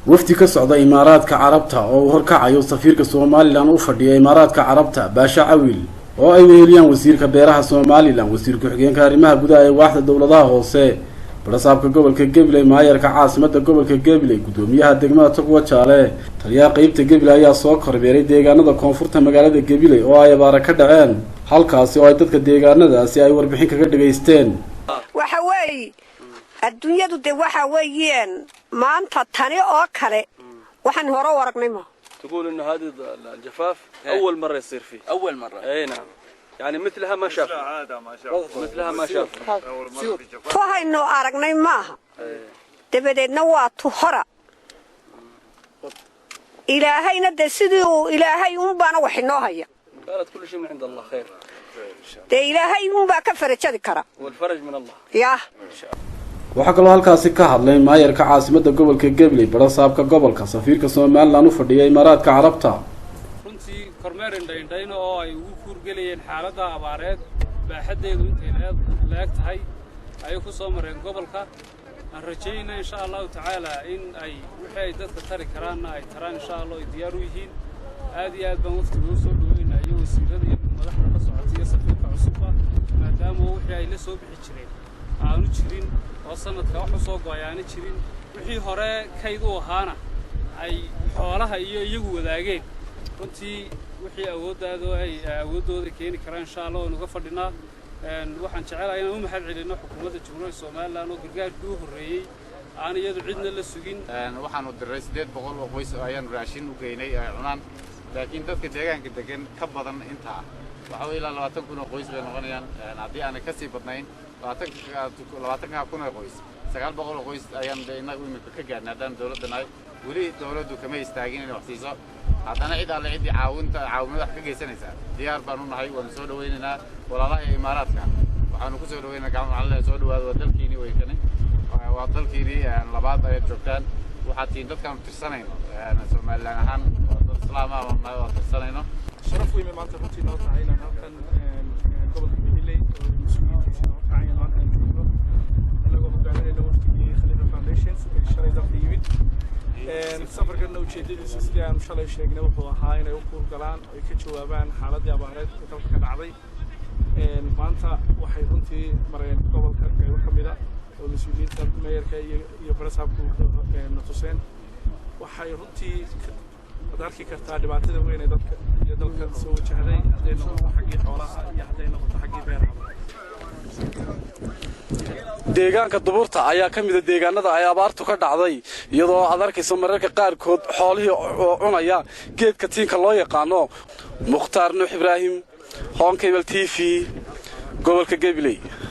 Wafdi ka socda Imaaraadka Carabta oo uu horkacayo safiirka Somaliland u fadhiya Imaaraadka Carabta, Baasha Cawil, oo ay weheliyaan wasiirka beeraha Somaliland, wasiir ku-xigeenka arrimaha gudaha ee waaxda dowladaha hoose, barasaabka gobolka Gabiley, maayarka caasimada gobolka Gabiley, guddoomiyaha degmada Togwajaale, taliyaha qeybta Gabiley, ayaa soo kormeeray deegaanada koonfurta magaalada Gabiley oo ay abaara ka dhaceen, halkaasi oo ay dadka deegaanadaasi ay warbixin kaga dhageysteen. Waxa weeye adduunyadu dee waxa weeyaan maanta tani oo kale waxaan hore u aragnay ma تقول انه هذه الجفاف اول مره يصير فيه. اول مره. اي نعم، يعني مثلها ما شاف، مثلها ما شاف. Tu haynu aragnay maaha. Dabadeedna waa tu hora. Ilaahayna dee sidii uu Ilaahay uunbaana wax inoo haya. قالت كل شيء من عند الله خير. Dee Ilaahay uunbaa ka farajadi kara. والفرج من الله. Yah. Waxaa kaloo halkaasi ka hadlay maayarka caasimada gobolka Gabiley, barasaabka gobolka, safiirka Somaliland u fadhiya Imaaraadka Carabta. Runtii kormeer indhaindhayna oo ay ugu kuurgelayeen xaaladda abaareed baaxaddeedu intay leeg tahay ayay ku soo mareen gobolka. Aan rajaynayna, insha Allahu tacaala, in ay wixii ay dadka tari karaanna ay taraan, insha Allah, ay diyaar u yihiin. Aad iyo aad baan waftiga u soo dhaweynaa iyo wasiirada iyo madaxda la socotay iyo safiirka cusubba, maadaama wixii ay la soo bixi jireen aanu jirin oo sanadka wax u soo go'ay aanu jirin, wixii hore kayd u ahaana ay xoolaha iyo iyagu wadaageen. Runtii wixii awooddaado ay awooddooda keeni karaan, insha Allah, waanu uga fadhinaa. Waxaan jecelahay inaan u mahad celinno xukuumadda Jamhuuriyadda Somaliland oo gargaarkii u horreeyey aan iyadu cidna la sugin. Waxaanu diray 800 oo qoys ayaanu raashin u geynay ay cunaan, laakiin dadka deegaanka degan ka badan intaa waxa wey ilaa 20,000 oo qoys bay noqonayaan, haddii aanay ka sii badnayn. 20-kaa kun oo qoys, 900 oo qoys ayaan de innagu imika ka gaadhnay haddaan dawladda nahay. Weli dawladdu kama istaagin inay wax siiso. Haddana cid alle ciddii caawinta caawimada wax ka geysanaysaa diyaar baan u nahay, waanu soo dhawaynaynaa. Walaalaha iyo Imaaraadka waxaanu ku soo dhawaynaa gacmo macallin. Soo dhawaada, waa dalkiinii, weykani waa dalkiinii labaad ayaad joogtaan. Waxaad tihiin dadkaanu tirsanayno Somaliland ahaan, waa dad islaam ah oo nahay, waa tirsanayno. Sharaf weyn bay maanta runtii noo tahay inaan halkan gobolka Gabiley oo mas-uuliyiintiisa noo kacayeen maanta aan joogno, annagoo hogaaminayna waftigii Khalifa Foundations ee shalay dalka yimid. Safarkana ujeedadiisa, sidii aanu shalay sheegnay, wuxuu ahaa inay u kuurgalaan oo ay ka jawaabaan xaaladdii abaareed ee dalka ka dhacday. Maanta waxay runtii mareen gobolka qaybo ka mida oo mas-uuliyiinta meeyarka iyo barasaabku na tuseen. Waxay runtii ad arki kartaa dhibaatada weyn ee dadka iyo dalka soo wajahday, hadday noqoto xaggii xoolaha iyo hadday noqoto xaggii beeraha. Deegaanka Duburta ayaa ka mida deegaanada ay abaartu ka dhacday, iyadoo aad arkayso mararka qaarkood xoolihii oo cunaya geedka tiinka loo yaqaano. Mukhtaar Nuux Ibraahim, Horn Cable TV, gobolka Gabiley.